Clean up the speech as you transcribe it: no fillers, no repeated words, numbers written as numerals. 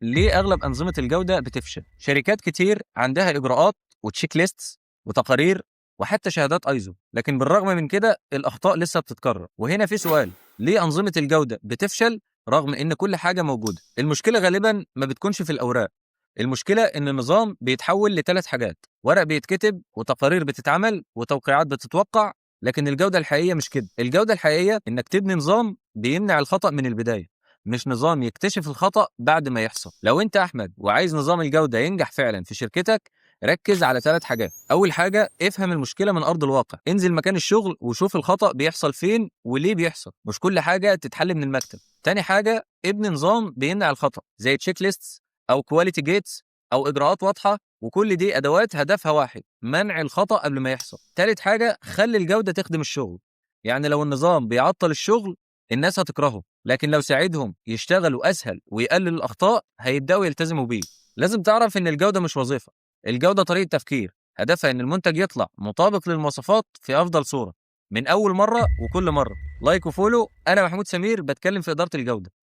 ليه اغلب انظمة الجودة بتفشل؟ شركات كتير عندها اجراءات و checklists وتقارير وحتى شهادات ايزو، لكن بالرغم من كده الاخطاء لسه بتتكرر. وهنا في سؤال: ليه انظمة الجودة بتفشل رغم ان كل حاجة موجوده؟ المشكلة غالبا ما بتكونش في الاوراق، المشكلة ان النظام بيتحول لثلاث حاجات: ورق بيتكتب، وتقارير بتتعمل، وتوقيعات بتتوقع. لكن الجودة الحقيقية مش كده. الجودة الحقيقية انك تبني نظام بيمنع الخطأ من البدايه، مش نظام يكتشف الخطأ بعد ما يحصل. لو انت احمد وعايز نظام الجودة ينجح فعلا في شركتك، ركز على ثلاث حاجات. اول حاجة، افهم المشكلة من ارض الواقع. انزل مكان الشغل وشوف الخطأ بيحصل فين وليه بيحصل، مش كل حاجة تتحل من المكتب. تاني حاجة، ابني نظام بيمنع الخطأ، زي checklists او quality gates او اجراءات واضحة، وكل دي ادوات هدفها واحد: منع الخطأ قبل ما يحصل. تالت حاجة، خلي الجودة تخدم الشغل. يعني لو النظام بيعطل الشغل، الناس هتكرهه، لكن لو ساعدهم يشتغلوا اسهل ويقلل الاخطاء، هيبداوا يلتزموا بيه. لازم تعرف ان الجودة مش وظيفه، الجودة طريقه تفكير هدفها ان المنتج يطلع مطابق للمواصفات في افضل صوره من اول مرة وكل مره. like و follow. انا محمود سمير، بتكلم في ادارة الجوده.